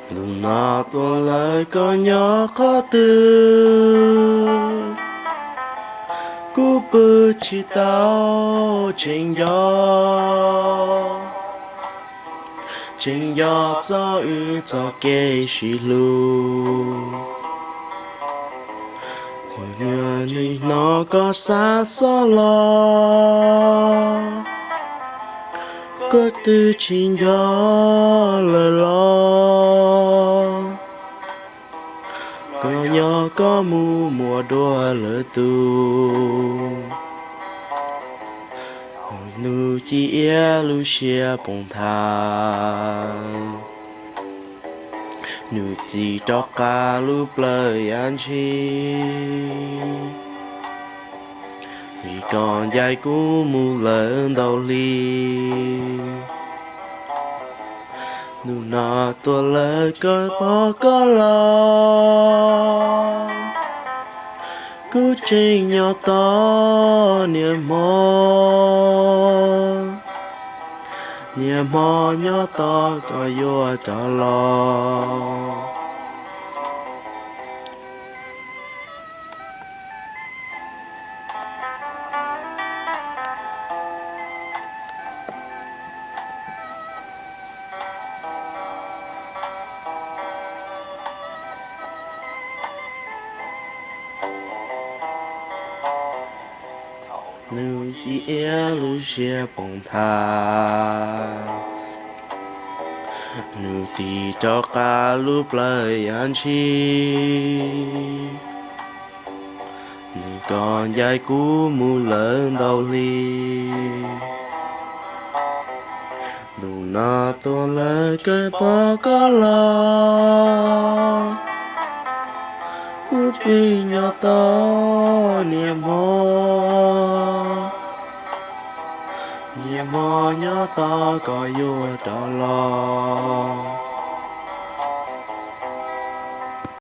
Hnub no tuaj lawm koj nyob qhov twg? Kuv pw tsis tau, tseem nco, tseem nco txog wb txoj kev sib hlub. Hnub no koj xa xob los, koj twb tsis nco lawm los? Koj nyob koj mus muaj dua lwm tus. Nws ci iab lub siab poob thav, nws tig rov qab lub plawv yav ntshis. Vim koj ncaim kuv mus lawm ntau hli, hnub no tuaj lawm koj pom koj los. Kuv tseem nyob tos niaj hmo, niaj hmo nyob tos koj yuav rov los. Nws ci iab lub siab poob thav, nws tig rov qab lub plawv yav ntshis. Nws koj ncaim kuv mus lawm ntau hli, hnub no tuaj lawm koj pom koj los. Kuv pheej nyob tos niaj hmo, niaj hmo nyob tos koj yuav rov los.